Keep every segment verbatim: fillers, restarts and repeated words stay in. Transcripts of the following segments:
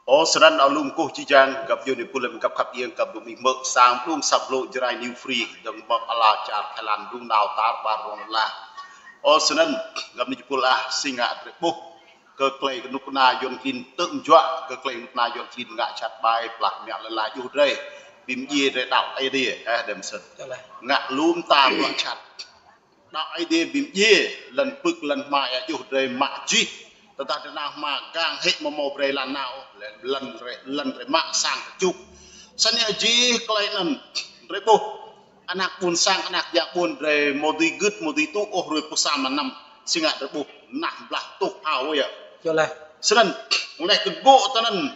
Ơ, snăn ơ lŏm kơkuh jih jang, găp djuê ƀing pul lăm găp khăp iêng, găp djuê ƀing mơ̆ sang mơ̆ng săp lŏ Jrai New Free, dơ̆ng mơ̆ ala čar Thái Lan, dơ̆ng nao tar ƀar rŏng lah. Ơ, snăn, găp djuê ƀing pul ah, si ngă drei ƀuh kơ klei kơnuk kơna Yuăn klin tơm juă, kơ klei kơnuk kơna Yuăn klin ngă čăt ƀai, plah mă lĕ lah djuh drei, bi mdjiê drei đăo Aê Diê, eh, đăm sĭt. Ngă lŏm ta bruă čăt. Đăo Aê Diê bi mdjiê, lăn pưk lăn hma ia djuh drei mă jih. Tơdah drei nao hma gang hĕ mơ̆ mâo brei lăn nao, lăn drei, lăn drei mă sang kơčŭk. Snăn ia jih klei anăn drei ƀuh. Anak ƀuôn sang, anak yang ƀuôn drei mâo dưi gưt, mâo dưi tŭ ôh hruê pluh sa mlan năm, si ngă drei ƀuh nah blah tuh hao ia. Snăn, leh kơ gŏ tơ anăn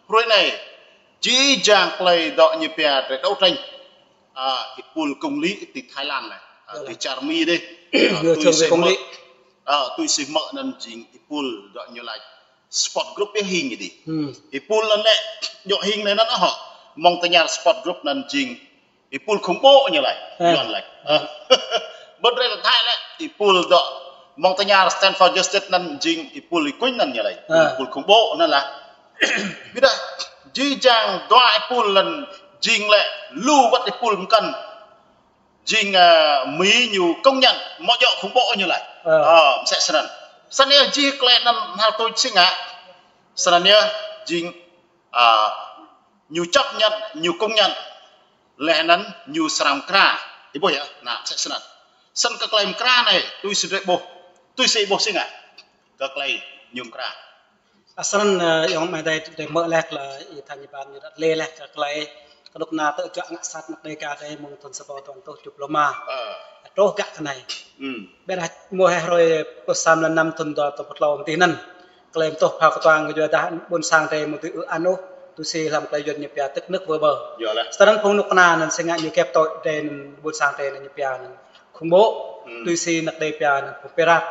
hruê anei, jih jang klei dŏ ñu pia drei đấu tranh. Ơ, ih pul công lý ti Thái Lan anei. Ơ, ti čar Mi dih. Ơ, tui si mơ̆, ơ, tui si mơ̆ anăn jing ih pul dŏ ñu lač support group ia hing dih. Ih pul anăn lĕ, djŏ hing anei anăn hŏ. Mơ̆ng tơña support group anăn jing ih pul khủng bố ñu lač. Yuăn lač. Ơ. Ƀơi drei lĕ Thái lĕ, ih pul dŏ mơ̆ng tơña Stand for Justice anăn jing ih pul Y Quynh anăn ñu lač. Ih pul khủng bố anăn lah. Ƀiădah, jih jang dua ih pul anăn jing lĕ lu wăt ih pul mkăn. Jing, ơ, Mi ñu công nhận, mơ̆ djŏ khủng bố ñu lač. Ơ, msĕ snăn. Snăn ia jih klei anăn hal tuč si ngă. Snăn ia jing, ơ, ñu chấp nhận, ñu công nhận. Leh anăn ñu srăng mkra. Ih ƀuh ia, nah, msĕ snăn. Snăn kơ klei mkra anei, tui si drei ƀuh. Tui si ih ƀuh si ngă. Kơ klei ñu mkra. Ơ, snăn, ơ, ayŏng amai adei, drei mơ̆ leh klei ih tha ñu ban ñu răt lĕ leh kơ klei kơnuk kơna tơm juă ngă sat anak Dega drei mơ̆ng thŭn sa rơbâo dua rơtuh kjuh pluh rơma. Truh gah kơ anei. Ƀiădah mơ̆ hĕ hruê pluh sa mlan năm thŭn dua rơtuh pluh tlâo mơ̆ng dih anăn. Klei mtuh phao kơtuang kơ yua dah ƀuôn sang drei mơ̆ dưi ư an ôh, tui si hlăm klei Yuăn ñu pia tức nước vỡ bờ. Snăn phung kơnuk kơna anăn si ngă ñu kĕp tui drei anăn ƀuôn sang drei anăn ñu pia anăn khủng bố, tui si anak Dega pia anăn phung pirate.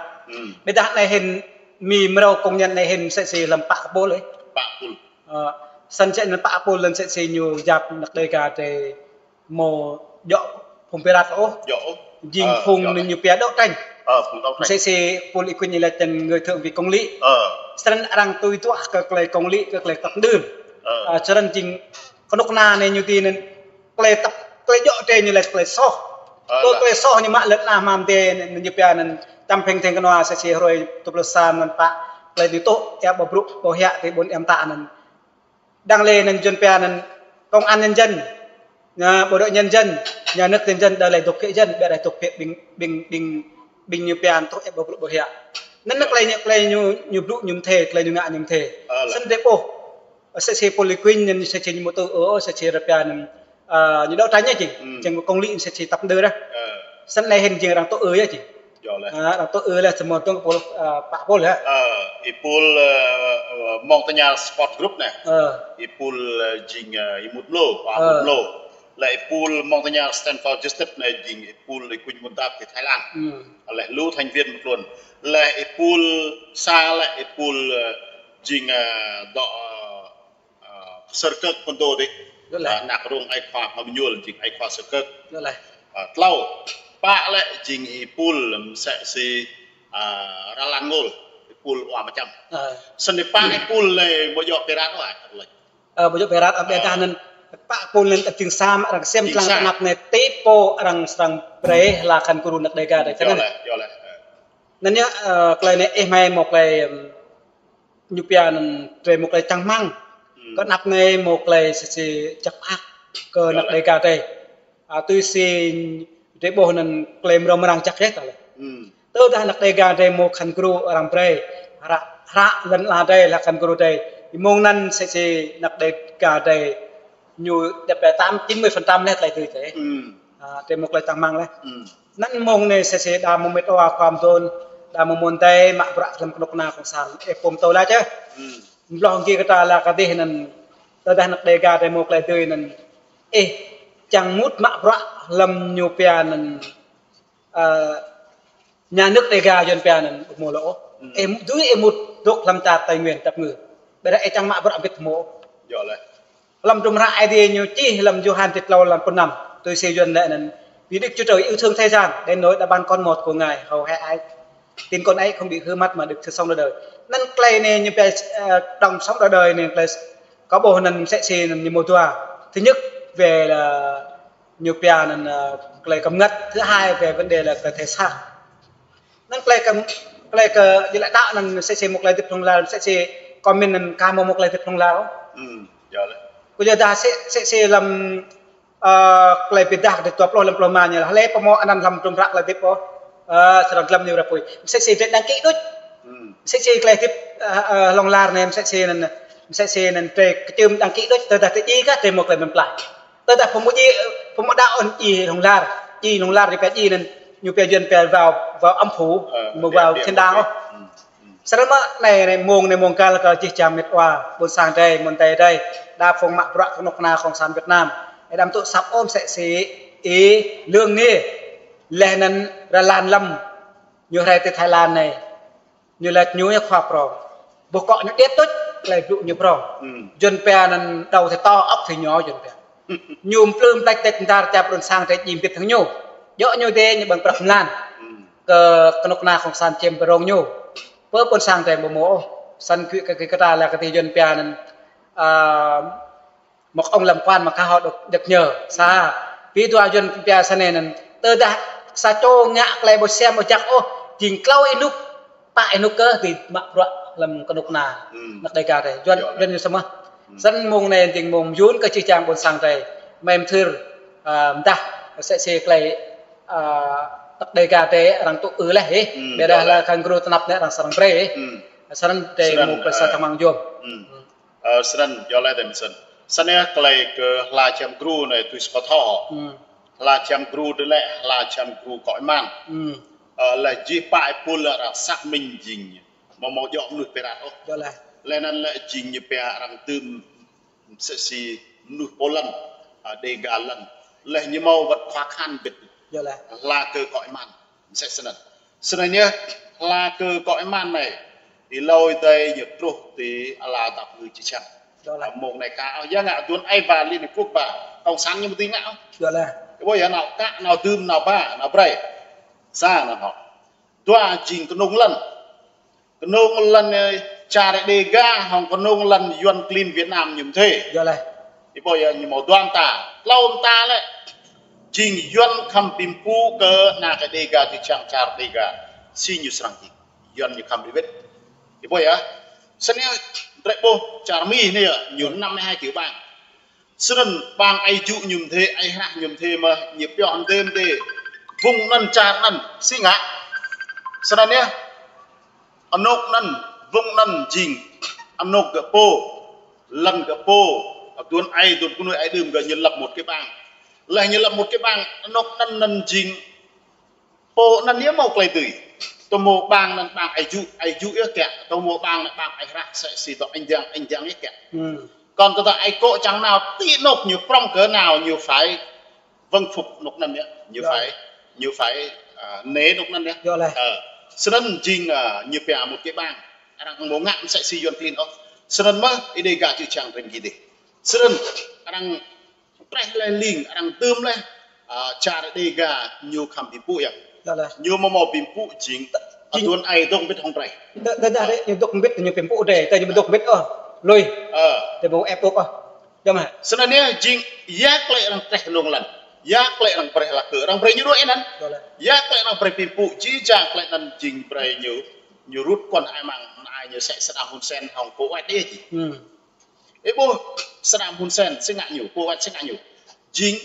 Ƀiădah anei hĭn Mi mrâo công nhận anei hĭn msĕ si hlăm pă pul lĕ. Pă pul. Ơ, snăn msĕ anăn pă pul lăn msĕ si ñu yap anak Dega drei mơ̆ djŏ phung pirate ôh. Jing phung anăn ñu pia đấu tranh. Msĕ si pul Y Quynh ñu lač anăn người thượng vì công lý. Snăn arăng tui duah kơ klei công lý, kơ klei tăp dưn. Ơ, snăn jing kơnuk kơna anei ñu ti anăn klei tăp, klei djŏ drei ñu lač klei soh. Kơ klei soh ñu mă lăn ala hmam drei anăn ñu pia anăn čăm phĕng thĕng kơnua msĕ si hruê dua pluh sa mlan pă, klei ñu tŭ ia ƀâo brŭ ƀâo hiă ti ƀuôn Êa Mtă anăn. Đang lĕ anăn Yuăn pia anăn công an nhân dân, nhà bộ đội nhân dân, nhà nước nhân dân, đòi lại dŏ kĕ dân, ƀiădah dŏ kĕ ƀing, ƀing, ƀing, ƀing ñu pia anăn tŭ ia ƀâo brŭ ƀâo hiă. Anăn klei ñu, klei ñu, ñu blŭ ñu mthê, klei ñu ngă ñu mthê. Snăn drei ƀuh. Msĕ si pul Y Quynh anăn msĕ si ñu mơ̆ tŭ ư, msĕ si arăng pia anăn, ơ, ñu đấu tranh ia jing. Jing công lý msĕ si tăp dưn dah. Snăn anei hĭn jing arăng tŭ ư ia jing. Ơ, arăng tŭ ư leh tơmơ̆ tơ̆ng pul, ơ, pă pul ia. Ơ, ih pul, ơ, ơ, mơ̆ng tơña support group anei. Ih pul, ơ, jing, ơ, Y Mut Mlô, Y Mut Mlô. Leh ih pul mơ̆ng tơña Stand for Justice anei jing ih pul Y Quynh Mundap ti Thái Lan. Leh lu thành viên mơ̆ tluôn. Leh ih pul sa lĕ ih pul, ơ, jing, ơ, dŏ, ơ, Ơ, Sơr Kơk Pơndô dih. Ơ, anak rông ai khua Hmar Mơñul jing ai khua Sơr Kơk. Ơ, tlâo. Pă lĕ jing ih pul msĕ si, ơ, Ralan Ngôl, ih pul Wa Mčăm. Snăn pă ih pul lĕ mơ̆ djŏ pirate ôh. Ơ, mơ̆ djŏ pirate ƀiădah anăn pă pul anăn jing sa mă arăng ksiêm tlang tơ anăp anei ti pô arăng srăng brei hla khăn gru anak Dega drei. Anăn ia, ơ, klei anei ih hmei mâo klei, ưm, ñu pia anăn drei mâo klei čang hmăng. Kơ anăp anei mâo klei msĕ si jăk mơak kơ anak Dega drei. Ơ, tui si drei ƀuh anăn klei mrâo mrang jăk yơh tơlơi. Tơdah anak Dega drei mâo khăn gru arăng brei, hră, hră lăn ala drei hla khăn gru drei. Mơ̆ng anăn msĕ si anak Dega drei ñu djăp tám chín mươi phần trăm leh klei dưi drei. Ơ, drei mâo klei čang hmăng leh. Anăn mơ̆ng anei msĕ si đa mơ̆ mĕt wa khua mdôn, đa mơ̆ mơ̆n drei mă bruă hlăm kơnuk kơna cộng sản, ơ, pô mtô lač yơh. Mlŏh gĭ kơ ta lač kơ dih anăn, tơdah anak Dega drei mâo klei dưi anăn, ơ, čang mŭt mă bruă hlăm ñu pia anăn, ơ, nhà nước Dega Yuăn pia anăn ƀu mâo lŏ ôh. Ơ, dưi ơ mŭt dôk hlăm čar Tây Nguyên tăp ngư. Ƀiădah ơ čang mă bruă bĭt mâo. Hlăm hdruôm hră Aê Diê ñu čih hlăm Yôhan ti tlâo lăn pluh năm. Tui si Yuăn lač anăn, vì Đức Chúa Trời yêu thương thế gian đến nỗi đã ban con một của Ngài hầu hè ai tin con ấy không bị hư mất mà được sự sống đời đời. Anăn klei anei ñu pia, ơ, đấng sống đời đời anei klei Kâo ƀuh anŭn msĕ si anŭn ñu mơ̆ dua. Thứ nhất về là ñu pia anŭn, à, tơlơi cấm ngăt. Thứ hai về vấn đề là tơlơi thể xác. Anŭn tơlơi cấm, tơlơi kơ, jing lĕ đaŏ anŭn msĕ si mơ̆ tơlơi hơdip hlŏng lar, msĕ si kâo mĭn anŭn kâo hmâo mơ̆ tơlơi hơdip hlŏng lar. Hmm, ya lĕ. Kơ yua dah msĕ, msĕ si lăm, à, tơlơi ƀiă dah kơ dua pluh lăm pluh rơma ñu lah. Lĕ pơmơ̆ anŭn lăm tơlơi hơdip ôh. À, srăng lăm ñu rơpui. Msĕ si drơi đăng ký đôč. Hmm. Msĕ si tơlơi hơdip, à, à, hlŏng lar anai, msĕ si anŭn, msĕ si anŭn drơi kơčưm đăng ký đôč, tơdah tơ jing kah drơi mơ̆ tơlơi mơ̆n plah. Tơdah pơmơ̆ jing, pơmơ̆ đaŏ anŭn jing hlŏng lar, jing hlŏng lar ñu pia jing anŭn, ñu pia Yuan pia vào, vào âm phủ, Ờ, mơ̆ vào thiên đàng. Ơ. Srăng mơ̆ anai, anai mơ̆ng, anai mơ̆ng găl kơ jih jang mĕt wa, ƀôn sang drơi, mơ̆n drơi, đa phung mă bruă kơnuk kơna Cộng sản Việt Nam. Ơ, đăm tŭ săp ôh msĕ si, ih, lương anai, leh anŭn rơlan lăm, ñu rai tơ Thái Lan anai. Ñu laĭ ñu yơh khua prong. Ƀuh kơ ñu điêt đôč, laĭ blŭ ñu prong. Hmm. Yuan pia anŭn đầu thì to, ốc thì nhỏ Yuan pia. Ñu plư mtlač tĕk mtar čăp ƀôn sang tĕk jing bit hăng ñu. Djơ̆ ñu dê ñu ƀơ̆ng prăk mlan. Hmm. Kơ kơnuk kơna Cộng sản čem prong ñu. Pơ ƀôn sang tĕk ƀu mơ̆ ôh. Săn kơ kơ kơ ta laĭ kơ tơ Yuan pia anŭn, à, một ông làm quan mà cá ho được, được nhờ. Sa. Pi dua Yuan pia sa anai anŭn. Tơdah sa čô ngă tơlơi ƀu sem ƀu jak ôh. Jing klâo ih nuk. Pă ih nuk kơ tơ mă bruă lăm kơnuk kơna. Hmm. Anăk Dega tĕk. Yuan, Yuan ñu samơ̆. Hmm. Săn mơ̆ng anai jing mơ̆ng Yuan kơ jih jang ƀôn sang tĕk. Mơ̆ mơthưr, à, mdah msĕ si tơlơi, à, anăk Dega tĕk arăng tŭ ư leh, ih. Hmm, ƀiădah lah kơ gru tơnap anai arăng srăng brơi, ih. Hmm. Săn tĕk mơ̆ pơsa tơmang yôm. Hmm. Ơ, srăng, yua lĕ tĕm srăng. Săn yơh tơlơi kơ hla čem gru anai tui sơkô thâo. Hmm. Hla čem gru tĕk lĕ, hla čem gru kơ iman. Hmm. Ơ, lĕ jih pă ih pul lĕ arăng xác minh jing. Mơ̆ mơ̆ djơ̆ mơnuih pơrat ôh. Yua lĕ. Leh anŭn lĕ jing ñu pia arăng tơm msĕ si mơnuih pô lăn, à, Dega lăn. Leh ñu mâo wơ̆t khua khan bit. Yua lĕ. Hla kơ kơ iman. Msĕ snăn. Snăn yơh, hla kơ kơ iman anai. Ih lui tơ ñu truh tơ ala dap ngui či čang. Yua lĕ. À, mơ̆ng anai kah, ơ, yua ngă aduôn ai ba Liên Hiệp Quốc ba. Cộng sản ñu mơ̆ dưi ngă. Yua lĕ. Ƀuh yơh nao kah, nao dưm, nao ba, nao brơi. Sa anŭn hŏ. Dua jing kơnung lăn. Kơnung lăn, ơ, čar Dega hăng kơnung lăn Yuan klin Việt Nam ñu mơ̆ thê. Yua lĕ. Ih ƀuh yơh ñu mâo dua mta. Klâo mta lĕ. Jing Yuan khăm pim pŭ kơ anăk Dega či čang čar Dega. Si ñu srăng jing. Yuan ñu khăm đi wĭt. Ih ƀuh yơh. Săn yơh, drơi ƀuh čar Mi anai yơh, ñu năm mươi hai triệu bang. Srăng bang ai jŭ ñu mơ̆ thê, ai hrah ñu mơ̆ thê mơ̆, ñu pioh mơ̆ thê mơ̆ thê. Vung anŭn čar anŭn, si ngă. Srăng yơh. Anŏk anŭn, vung anŭn jing. Anŏk gơ̆ pô. Lăn gơ̆ pô. Aduôn ai, aduôn kơnuih ai đưm gơ̆ ñu lăp một cái bang. Leh ñu lăp một cái bang, anŏk anŭn anŭn jing. Pô anŭn ñu mâo tơlơi dưi. Tơmô bang anŭn bang ai jŭ, ai jŭ yơh kiăng. Tơmô bang anŭn bang ai hrah, msĕ si tơ Anh Giang, Anh Giang yơh kiăng. Hmm. Kŏn tơdah ai kŏ čang nao, ti anŏk ñu prŏng kơ nao ñu phải vâng phục anŏk anŭn yơh. Ñu phải, ñu phải, à, nể anŏk anŭn yơh. Yua lĕ. Ơ, srăng jing, à, ñu pia một cái bang. Arăng mâo ngă msĕ si Yuan klin ôh. Srăng mơ̆, Dega či čang rơng gih dih. Srăng arăng treh leh ling, arăng dưm leh, à, čar Dega ñu khăm pim pŭ yơh. Yua lĕ. Ñu mơ̆ mâo pim pŭ jing, jing. Aduôn ai dŏ mbĭt hŏng drơi. Tơ, tơ, tơ, ñu dŏ mbĭt ñu pim pŭ drơi, tơ ñu dŏ mbĭt ôh. Lui. Ơ. Tơ ƀu ĕp ôh. Yơh mơ̆. Srăng anai jing, yua tơlơi arăng treh kơnung lăn. Yua tơlơi arăng brơi hla kơ, arăng brơi ñu đuaĭ anŭn. Yua lĕ. Yua tơlơi arăng brơi pim pŭ, či čang tơlơi anŭn jing brơi ñu, ñu rút quân ai mang, ai ñu sĕ Saddam Hussein hŏng Kuwait đe či. Hmm. Ih ƀuh Saddam Hussein si ngă ñu, Kuwait si ngă ñu. Jing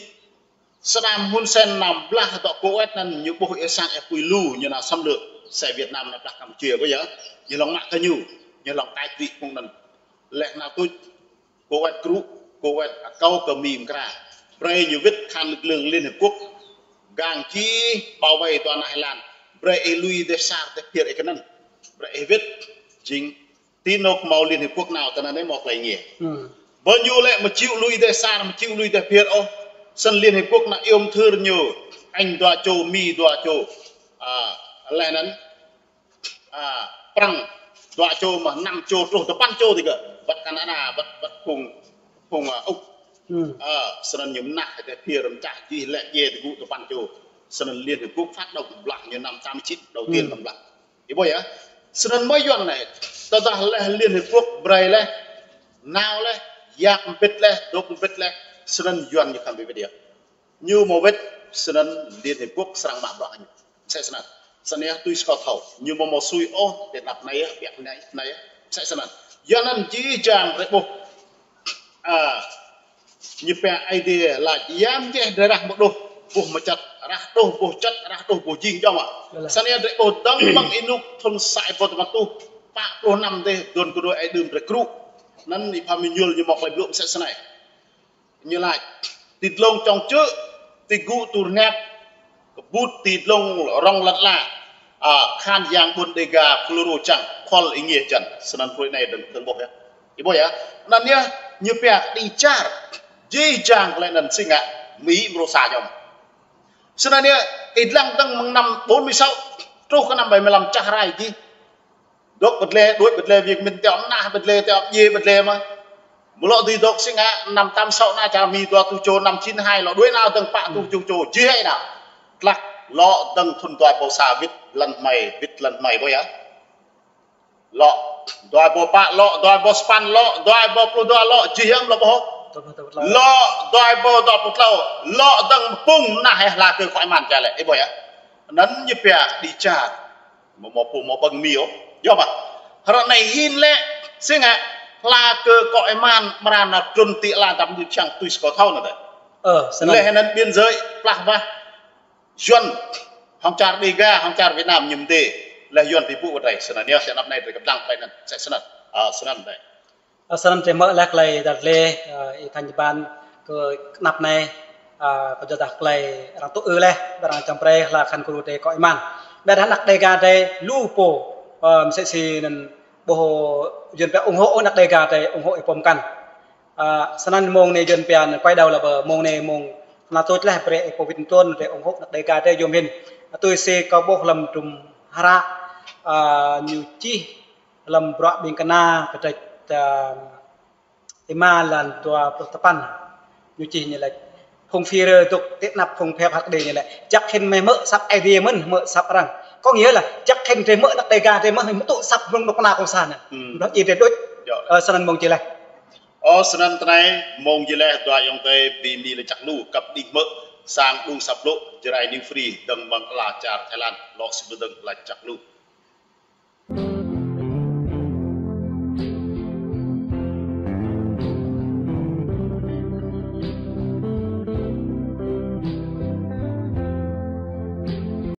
Saddam Hussein nao blah dŏ Kuwait anŭn ñu ƀuh ih sang ih pui lu ñu nao xâm lược. Sĕ Việt Nam nao blah Campuchia ƀuh yơh. Ñu lŏng mă kơ ñu, ñu lŏng tač tui phung anŭn. Leh nao tuč Kuwait krŭ, Kuwait akâo kơ Mi mơkra. Brơi ñu wĭt khan lực lượng Liên Hiệp Quốc. Gang či bảo vệ dua anăk Thái Lan. Brơi ih lui dêh sar dêh phiơr ih kơ anŭn. Brơi ih wĭt jing Ti anŏk mâo Liên Hiệp Quốc nao tơ anai mâo tơlơi ngiê. Hmm. Bơ ñu lĕ mơ̆ či lui dêh sar, mơ̆ či lui dêh phiơr ôh. Srăng Liên Hiệp Quốc nao iâu mơthưr ñu, Anh dua čô, Mi dua čô. À, leh anŭn, à, Prăng dua čô mơ̆ năm čô truh tơpăn čô ti kơ. Wơ̆t Canada, wơ̆t, wơ̆t phung, phung, à, Úc. Hmm. À, srăng ñu mơnah dêh phiơr mơčah jih lĕ djai tơgŭ tơpăn čô. Srăng Liên Hiệp Quốc phát động blah ñu năm tám mươi chín đầu tiên. Hmm. Năm blah. Ih ƀuh yơh. Srăng mơ̆ Yuan anai. Tơdah leh Liên Hiệp Quốc brơi leh. Nao leh. Yap mbĭt leh, dŏ mbĭt leh, snăn Yuăn ñu khăm bi wĭt yơh. Ñu mâo wĭt, snăn Liên Hiệp Quốc srăng mă bruă ñu. Msĕ snăn. Snăn yơh tui si kâo thâo. Ñu mâo mâo sui ôh, ti anăp anei yơh, biă anei, anei yơh. Msĕ snăn. Yua anăn jih jang drei ƀuh. A, ñu pia Aê Diê lač, yam jeh drei rah mơ̆ đuh, ƀuh mơčăt, rah đuh, ƀuh čăt, rah đuh, ƀuh jing jŏng mă. Snăn yơh drei ƀuh dơ̆ng mơ̆ng ênuk thŭn sa êbâo dua păn êtuh pă pluh năm dih, aduôn kơdui Aê Diê drei krŭ. Anăn Y Pha Êmanuel ñu mâo klei blŭ msĕ snei. Ñu lač, ti dlông čŏng čư̆, ti gŭ tur hñăp, kơƀut ti dlông rŏng lăn ala, a, khăn yang ƀuôn Đêga, Fulro čang, khŏl êngiê jăn, snăn hruê anei dơ̆ng, dơ̆ng ƀuh yơh. Ih ƀuh yơh, anăn yơh, ñu pia kđi čar, jih jang klei anăn si ngă, Mi mrô sa jŏng. Snăn yơh, ih dlăng dơ̆ng mơ̆ng năm bốn mươi sáu, truh kơ năm bảy mươi lăm čah rai jih. Dôk ƀơ̆t lĕ, đuĕ ƀơ̆t lĕ, Việt Minh teo mnah ƀơ̆t lĕ, teo djiê ƀơ̆t lĕ mơh. Mlŏ dưi dôk si ngă, năm tám sáu anăn čar Mi dua tuh čô, năm chín hai lŏ đuĕ nao dơ̆ng pă tuh čô čô, jih ai nao. Tlăk lŏ dơ̆ng thŭn dua êbâo sa wĭt lăn hmei, wĭt lăn hmei ƀuh yơh. Lŏ dua êbâo pă lŏ, dua êbâo sa păn lŏ, dua êbâo pluh dua lŏ, jih yơh mlŏ ƀuh. Lŏ dua êbâo dua pluh tlâo, lŏ dơ̆ng pŭng mnah hĕ hla kơ kŏ êman čar lĕ, ih ƀuh yơh. Anăn ñu pia kđi čar. Mâo, mâo pô mâo ƀơ̆ng Mi ôh. Yơh mơh. Hră anei hĭn lĕ, si ngă, hla kơ kŏ êman, mra nao trŭn ti ala dăm ñu čang tui si kâo thâo anăn dih. Ơ, snăn. Leh anăn biên giới, plah wah, Yuăn, hŏng čar Đêga, hŏng čar Việt Nam ñu mdê. Leh Yuăn bi ƀuh wơ̆t drei, snăn yơh, ti anăp anei drei kăp dlăng klei anăn, msĕ snăn. A, snăn dih. Ơ, snăn drei hmư̆ leh klei đăl leh, ơ, Y Thanh Ban kơ anăp anei, ơ, kơ jơdah klei arăng tŭ ư leh, ƀiădah arăng čăm brei hla khăn kru drei kŏ êman. Ƀiădah anak Đêga drei lu pô, ơ, msĕ si anăn ƀuh Yuăn pia ủng hộ anak Đêga drei, ủng hộ Y Pom Kăn. Ơ, snăn mông anei Yuăn pia anăn quay đầu là bờ, mông anei mông anăn tuč leh brei Y Pom Kăn tuôn drei ủng hộ anak Đêga drei yuôm hĭn. Tui si kâo ƀuh hlăm hdruôm hră, ơ, ñu čih hlăm bruă ƀĭng kna kdrêč, ơ, êma lan dua pluh sapăn. Ñu čih ñu lač. Phung Führer dôk ti anăp phung phe phat kđi ñu lač. Jăk hĭn mơ̆ hmư̆ asăp Aê Diê mơ̆n hmư̆ asăp arăng. Có nghĩa là jăk hĭn drei hmư̆ anak Đêga drei mơ̆ hmư̆ tŭ asăp mơ̆ng anôk kna cộng sản anăn. Hmm. Bruă jih drei đuč. Yơh. Ơ, snăn mông čih leh. Ơ, snăn ti anei mông jih leh dua ayŏng adei bi mni lač jăk lu kăp đĭ hmư̆ sang đŭng asăp blŭ Jrai New Free dơ̆ng mơ̆ng ala čar Thái Lan lŏ sĭt dơ̆ng lač jăk lu.